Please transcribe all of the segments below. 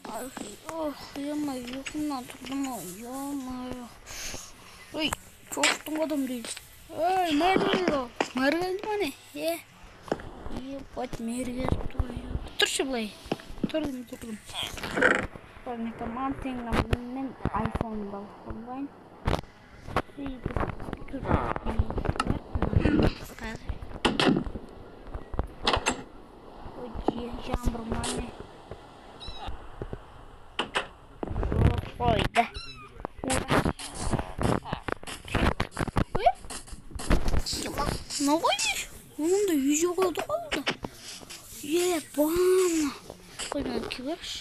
Ох, ё-моё, ұйқымнан тұрдым ау, ё-моё. Ой, шошыттың ғой адамды. Ой, мэр келді. Мэр келді ма не? Е, ебать, мэр келіпті ғой. Тұршы былай. Тұрдым, тұрдым. Мен айфон балқонбайын. Ой, жаңбыр ма не? Қойды. Мынау ғой, оның да үй жоқ еді ғой онда. Е, бана. Қой, мынаны киіп алайықшы.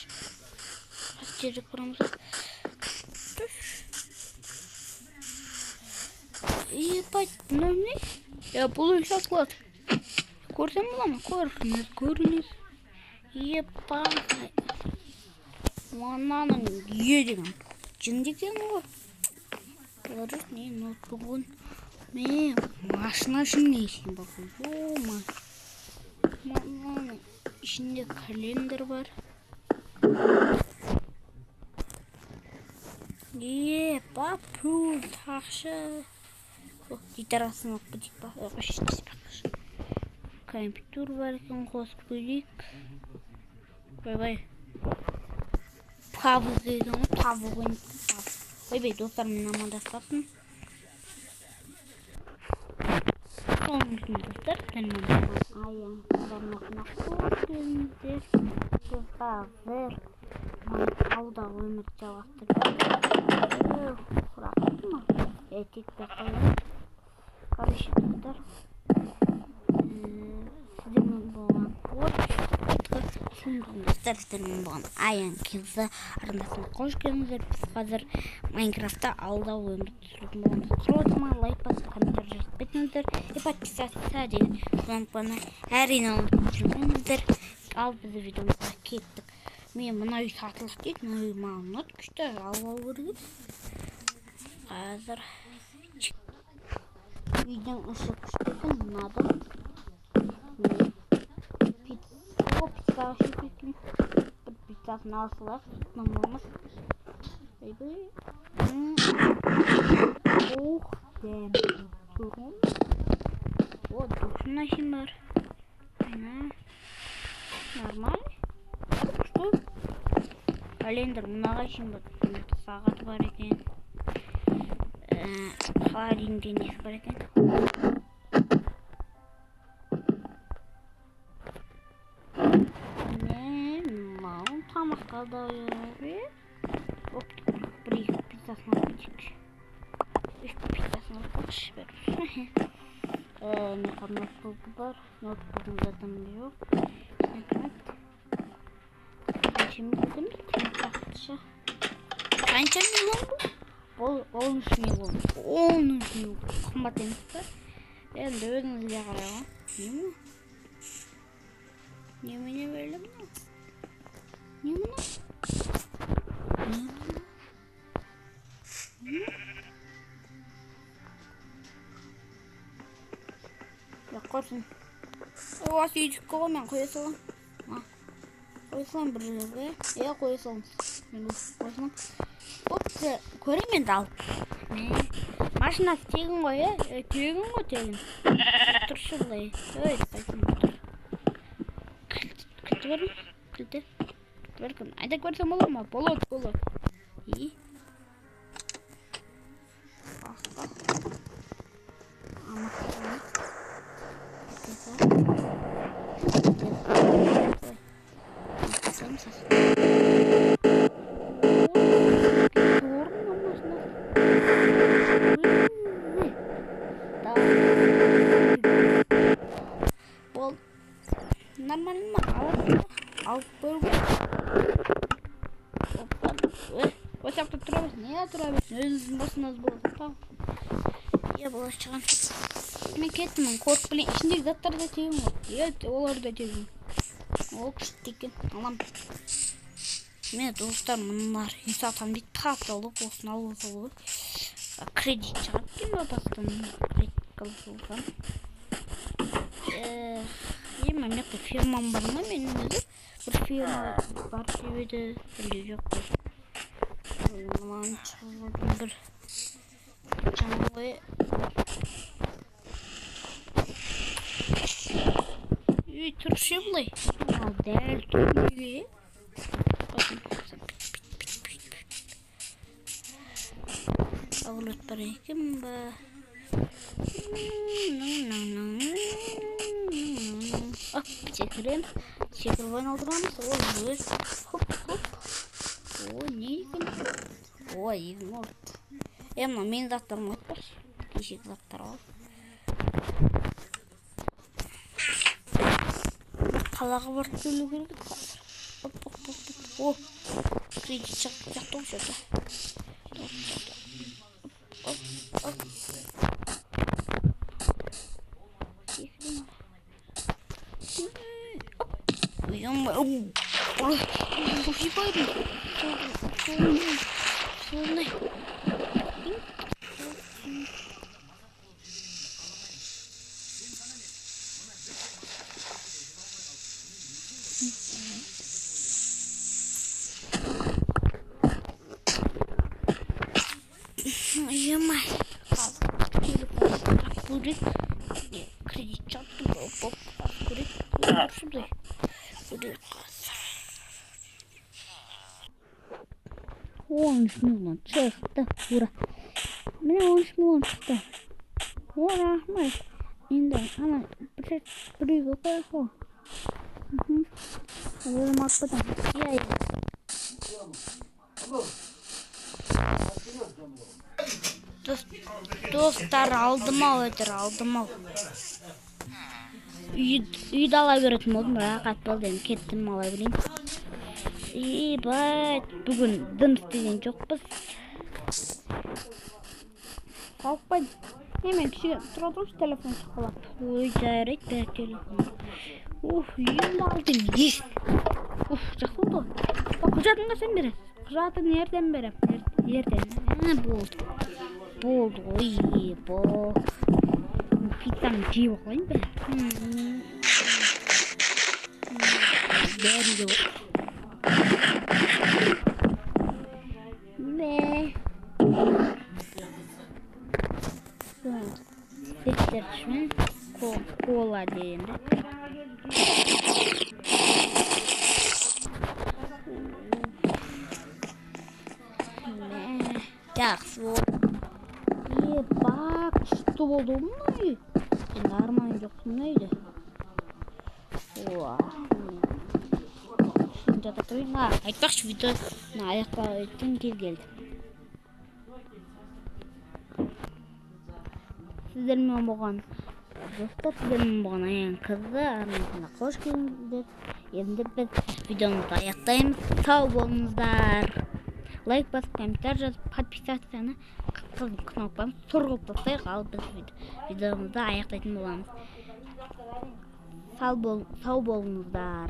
Қай жерге барамыз? Ебать, мынау не? Е, бұл үй сатылады. Көрсем бола ма? Көріңіз, көріңіз. Ебать. Мынаның үйі деген жынды екен ғой. Олар не ноутбугын. Мен машина үшін не үшін бар ғой? Ё-ма. Мынаның ішінде календарь бар. Епа, пульт, ақша. Гитарасын алып кетейік па? Компьютер бар екен, қосып көрейік. Ойбай. Пабг деген ғой, пабг ойнайтын. Ойбай, достарыммен амандаспаппын. Соның үшін, достар, сіздермен болған Аян қош келдіңіздер. Біз қазір аудағы өмірді жалғастырып құрақтық ма? Тек қояйық. Короче, достар, сіздермен болған достар, сіздермен болған Аян Кизі арнасына қош келдіңіздер. Біз қазір Майнкрафтта алдағы өмірді түсіретін боламыз. Құрметті лайк басып, комментарий жазып кетіңіздер. И подписаться деген кнопканы әрине ұмытып жүрмеңіздер. Ал біз видеомызға кеттік. Мен мына үй сатылық дейді, мына үй маған ұнады, күшті, алып алу керек. Қазір үйдің іші күшті екен, ұнады. О, пиццаға ішіп екен. Бір пиццасын ала салайық, тұтынған боламыз. Ойбай. Ух, дәмді. О, душың әшейін бар. Айна. Нормально. Күшті. Календарь мынаға шейін бар. Сағаты бар екен. Холодильникте несі бар екен. Не, мынау тамаққа да оп, бір екі пиццасын алып кетейік. Үш пиццасын алып қалайықшы бәрібір. Мына ноутбук бар. Ноутбугым затым жоқ. Қанша миллион? Қанша миллион бұл? Бұл 13 миллион. 13 миллион. Қымбат емес па? Енді өзіңізге қарай ғой. Не мынау? Немене бөлі мынау? Не мынау? Не мынау? Құрсын. Осы үйдікі ғой, мен қоя саламын. Қоя саламын бір жерге. Е, қоя саламын. Мен қоя саламын. Бопты, көрейін енді алып. Машинасы тегін ғой, е? Тегін ғой, тегін. Тұршы былай. Ой, қайсың тұр. Кілті бар ма? Кілті. Кілті бар екен. Айдап көрсем бола ма? Болады, болады. И? Нормально ма? Алып көру керек. Осы жақта тұра берсін. Не тұра берсін? Өзіңіздің басыңыз болады. Е, бола шыған. Мен кеттім, қорқып білейін. Ішіндегі заттар да тегін ғой. Е, олар да тегін. О, күшті екен. Алам. Мен достар, мыналар үй сатамын дейді. Тап-таза осыны алып алса болады. Кредит шығады екен ба бастан? Кредит алса болған. Ема, мен фермам бар ма менің өзі? Бір ферма бар деп еді, әлде жоқ қой. Мынаны шығып бір жаман ғой. Үй, тұршы былай. Ал дәл тұр неге? Огород бар екен ба? Оп, секіреміз. Секіріп айналдырамыз. Ой, хоп, хоп. О, не екен? Ой, изумруд. Мына менің заттарым айтпақшы. Кешегі заттар ғой. Қалаға барып келу керек еді қазір. Оп, оп, оп, оп. О, кредит шығып сияқты ғой что-то. Оп, оп, оп. Секіремін. Ой, ой, Кредит чаттым, оп, оп, көрейік. Көрейік қазір. 13 миллион шықты, ура. Міне 13 миллион шықты. О, рахмет. Енді ана бір үйге қояйық қой. Өзім алып кетемін. Иә. Достар, алдым ау, өтір, алдым ау. Үйді ала беретін болдым, рақат болды, енді кеттім, ала берейін. Ебать, бүгін дым істеген жоқпыз. Қалықпайды. Мен кішкене тұра тұрыңызшы, телефон шыққылап. Ой, жарайды, бәрі телефон. Уф, үйімді алдым, ес. Уф, жақсы болды ғой. Құжатын қашан бересіз? Құжатын ертең берем. Ертең. Болды. Болды ғой, ебо. Пиццаны жеп алайын бәрі. Бәрі де Мә. Бектершмен кола дегенді. Мә. Жақсы болды. Еба, күшті болды ғой мына үй. Енді арман жоқ мына үйде. Уа. Жата тұрайын. Айтпақшы, видеоны аяқтайтын кез келді. Сіздермен болған достар, сіздермен болған Аян қызы арнасына қош келдіңіздер. Енді біз видеомызды аяқтаймыз. Сау болыңыздар. Лайк басып, комментарий жазып, подписацияны қызыл кнопканы сұр қылып тастайық. Ал біз видеомызды аяқтайтын боламыз. Сау болыңыздар.